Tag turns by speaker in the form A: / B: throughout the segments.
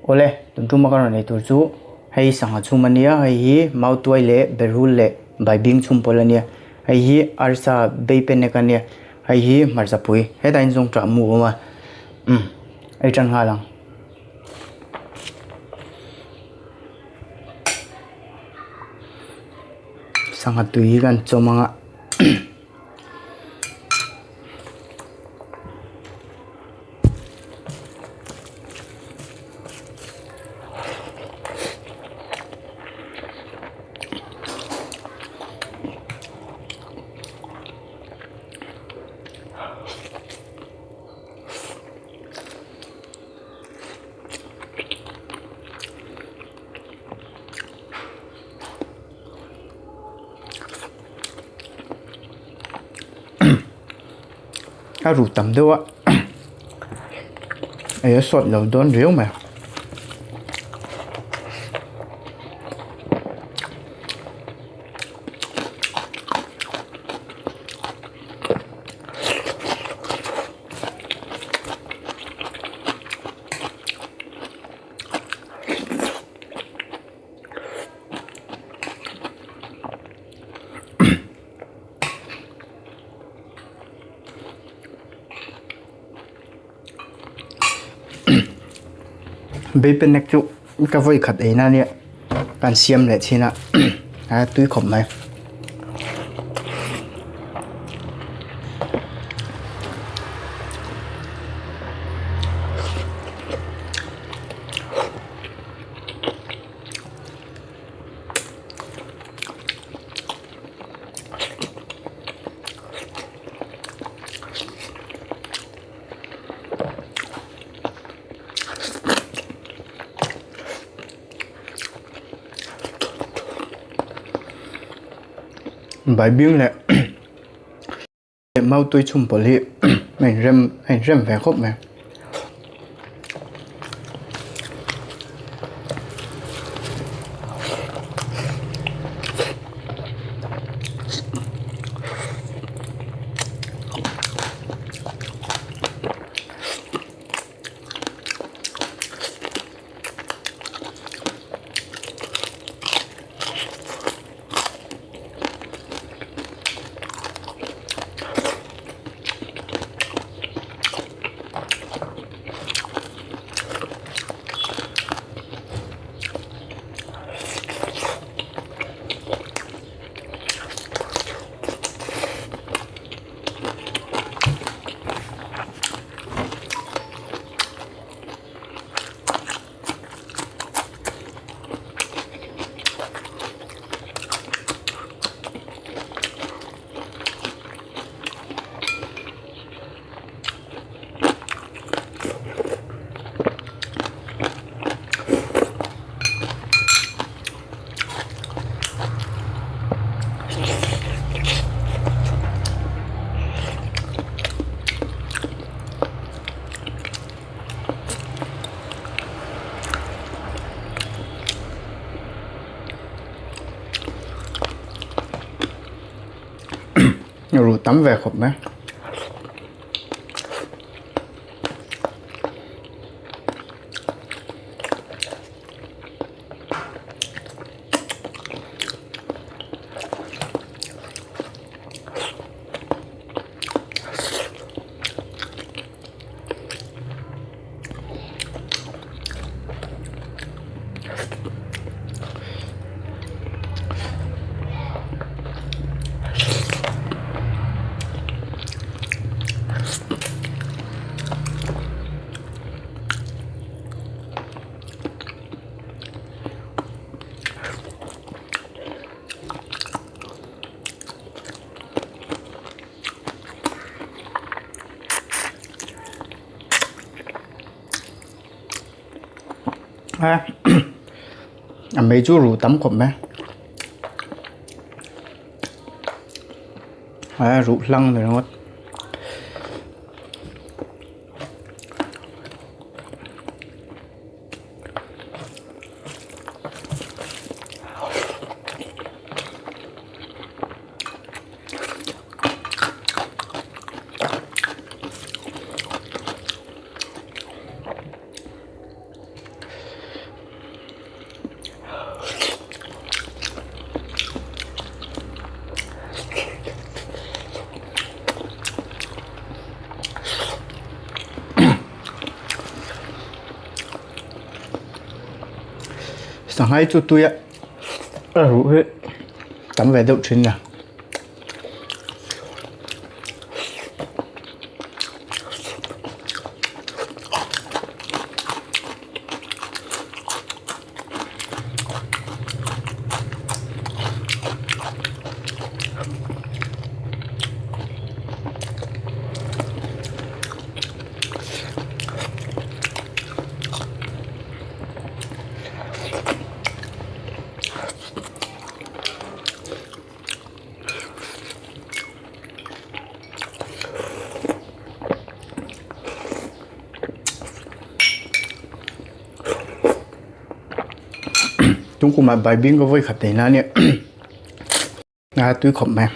A: Awle, tun tuma ka rawn ei tur chu hei sangha chhum a nia, hei hi mautuai leh berul leh baibing chhum pawlh a nia, hei hi arsa bei penek a nia, hei hi hmarcha pui hetah hian zawng ṭah mu a awm a, umm ei ṭan nghal ang. Sangha tui hi kan chawm ang a. A ruh tam deuh a ei a sawt lo dawn riau mai. Beipenek chu ka vawi khat ei na ania kan siam leh thin a a tui khawp mai. Baibing leh Mautui chhum pawlh hi a inrem a inrem ve khawp mai. Ruh tam ve khawp mai. A mei chu ruh tam khawp mai a ruh hlang ni ringawt. Sanghai chu tui a a ruh hi tam ve deuh thin a. Tung kumah baibing ka vawi khat ei na ania a tui khawp mai.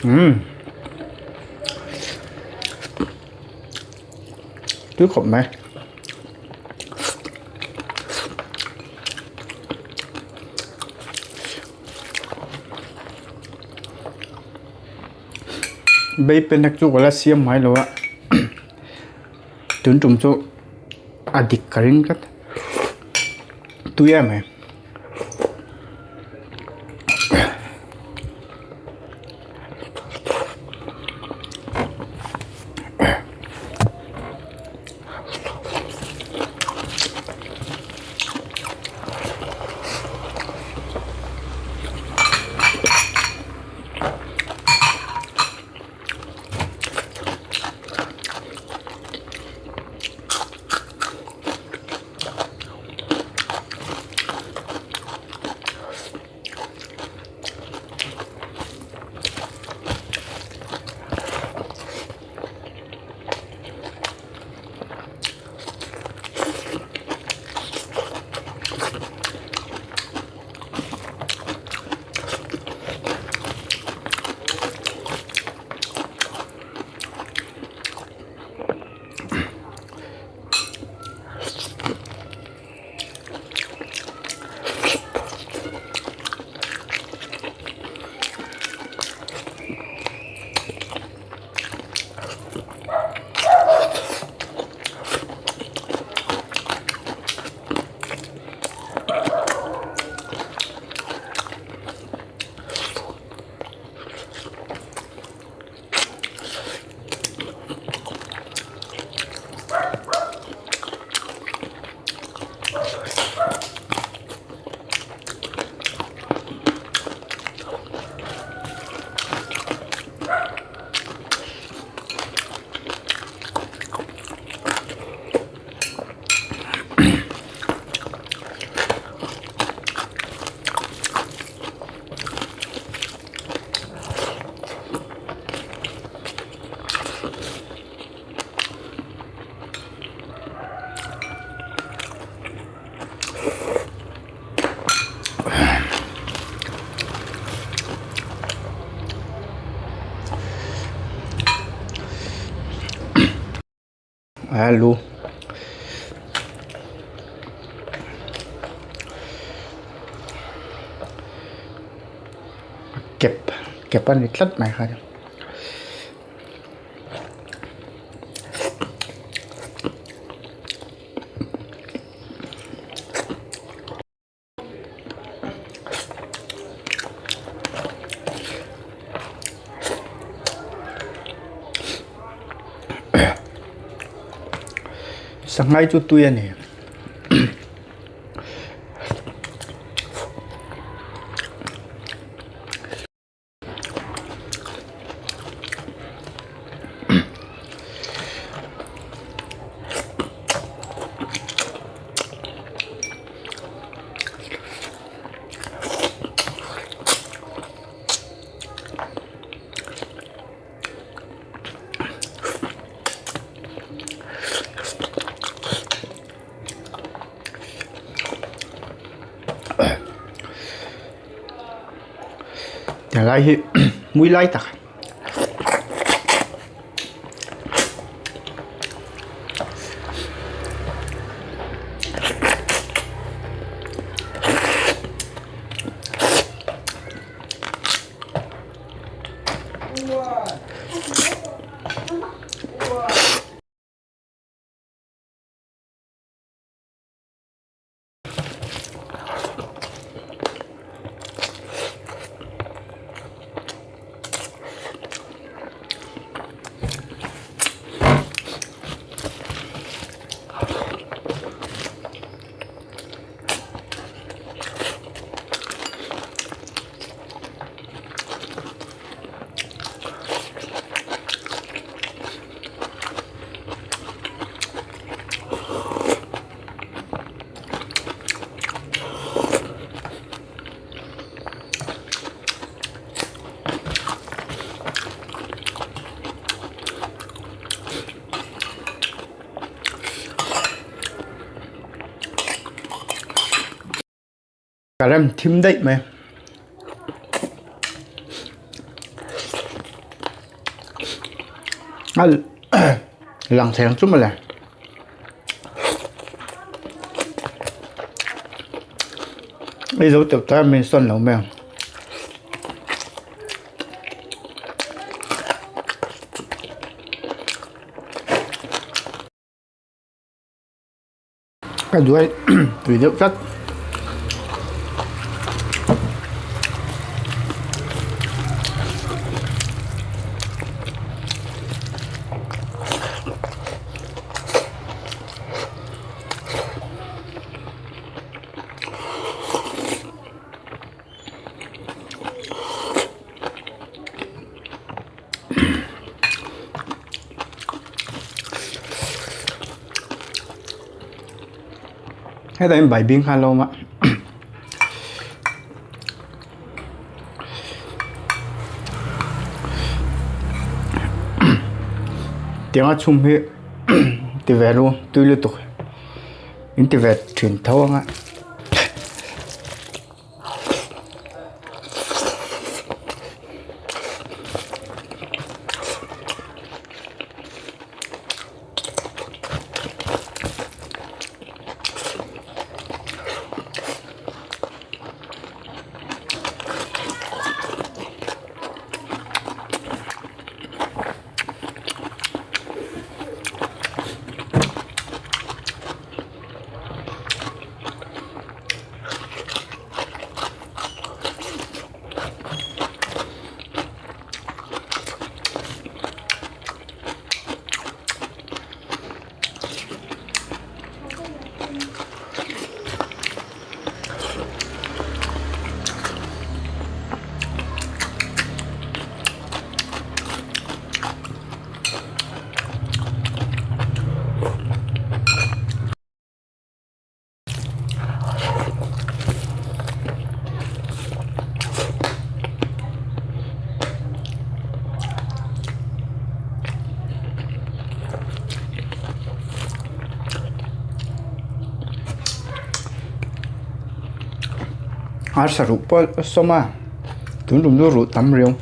A: Umm tui khawp mai. Bay penek chu ka la siam mai lo a tun tum chu a dik ka ring tlat tui em mai. Alu kep kep a ni tlat mai kha. Sanghai chu tui a ni. Helai hi hmui lai tak. Ka rem thim daih mai. A lang thei ang chu mawle. Ei zo teuh ta min sawn lo mai ang. Ka duai tui deuh tlat. Hetah hian baibing kha a lo awm a tianga chhum hi ti ve ru tui lutuk in ti ve thin tho ang a. Arsa ruh pawh a sawm a tun tum chu ruh tam riau.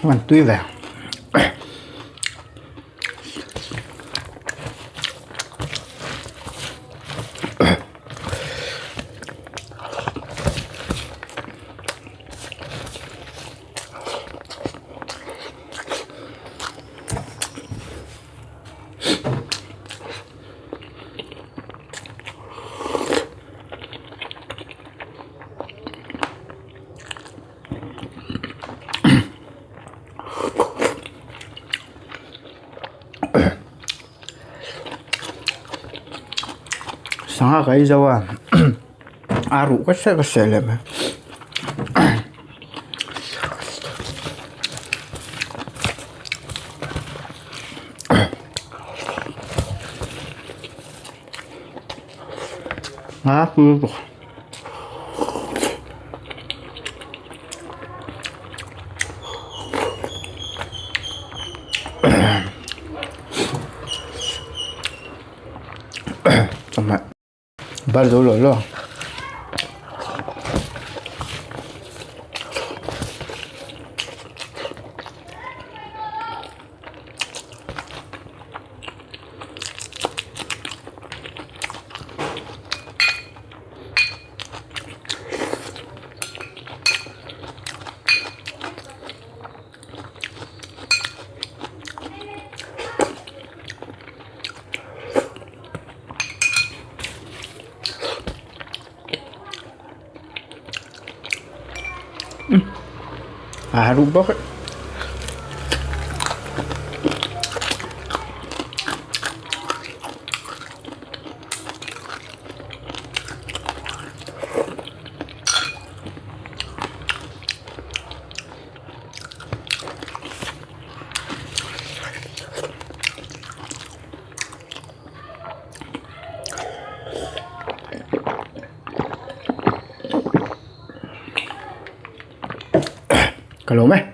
A: An tui ve. Sangha ka ei zo a a ruh ka seh ka seh leh mai. A tui bawk. Chawhmeh bar zo lo lo. A ruh bawk e. Ka lawm e.